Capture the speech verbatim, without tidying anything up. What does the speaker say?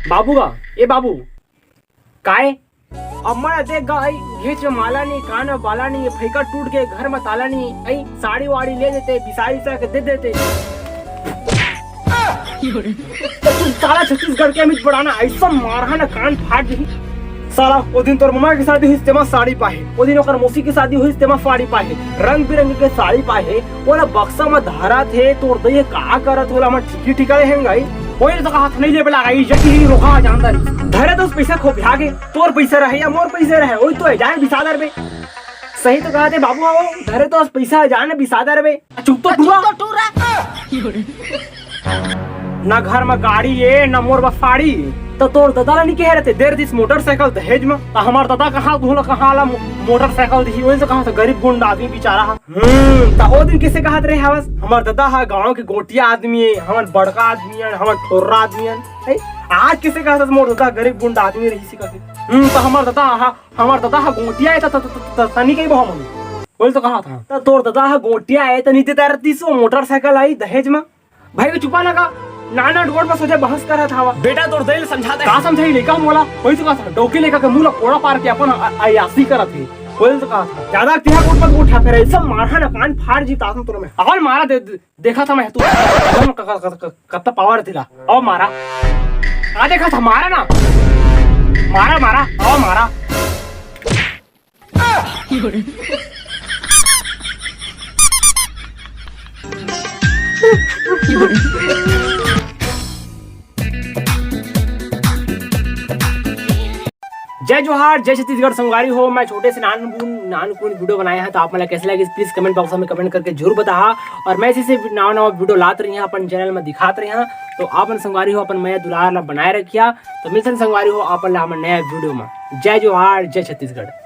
बाबू गा, ए बाबू, काय? अम्मा ला देख गा, आई घेच में माला नहीं, कान में बाला नहीं, ये फैका टूट के घर में ताला नहीं, आई साड़ी वाड़ी ले देते, बिसाई सा के दे देते। साला छत्तीसगढ़ के अमित बड़ाना ऐसा मारहा ना, कान फाट जही। साला ओ दिन तोर ममा के शादी हुई, तेमा साड़ी पाहे, ओ दिन ओकर मौसी के शादी हुई, तेमा साड़ी पाहे, रंग बिरंग के साड़ी पाहे। ओला बक्सा में धरत हे, तोर दई का करत हे, ओला मैं ठीकी ठीका ले हेंगाई। ओही तो कहा था, नहीं लेबे लगाई, जकी ही रोका जानता नहीं। धरे तो उस पैसा खो भिया के, तोर पैसा रहे या मोर पैसा रहे, ओही तो हे, जाए बिसा दर बे। सही तो कहा थे बाबू, आओ, धरे तो उस पैसा जाने बिसा दर बे। चुप तो टूरा। ना घर में गाड़ी ए, ना मोर बस साड़ी। तो तोर दादा ला नहीं कहे रहते, दे रहिस मोटरसाइकिल दहेज में। तो हमार दादा कहाँ, तू ला कहाँ ला मो-, मोटरसाइकिल दिही? वही से कहा था, गरीब गुंडा आदमी बेचारा हा। हम्म, तो ओ दिन किसे कहत रहे हवस, हमार दादा हा गांव के गोटिया आदमी है, हमार बड़का आदमी है, हमार ठोर्रा आदमी है। है? आज किसे कहत हस मोर दादा गरीब गुंडा आदमी रहिस कहिके? हम्म, तो हमार दादा हा, हमार दादा हा गोटिया है, तो, तो, तो, तो, तो नहीं कही बहु मन। वही तो कहा था। तो तोर दादा हा गोटिया है, तो नहीं देता रहती सो मोटरसाइकिल आई दहेज में। भाई, चुपा ना का, नाना डोर में सोचे बहस करत हवा। बेटा, तोर दई ल समझा दे। का समझाई लइका मोला? वही तो कहा था, डौकी लइका के मुंह ला कोड़ा पार के अपन अ-, अयासी करत हे। वही तो कहा था, ज्यादा तिहा कोट मत उठा, फिर ऐसा मारहा ना, कान फाड़ जी तासन तोर में। अवन मारा दे, दे, देखा था मैं तू। क-, क-, क-, क-, कत्ता पावर थिला। अव मारा। आ देखा था, मारा ना। मारा, मारा, अव मारा। जय जोहार, जय छत्तीसगढ़ संगवारी हो। मैं छोटे से नानकुन नानकुन वीडियो बनाए हैं, तो आप मन ला कैसे लगे, प्लीज कमेंट बॉक्स में कमेंट करके जरूर बताहा। और मैं इसी से नवा नवा वीडियो लात रही हैं, अपन चैनल में दिखात रही हैं, तो आप मन संगवारी हो, अपन मया दुलार ला बनाए रखिया। तो मिलथन संगवारी हो, अपन ला हमर नया वीडियो में। जय जोहार, जय छत्तीसगढ़।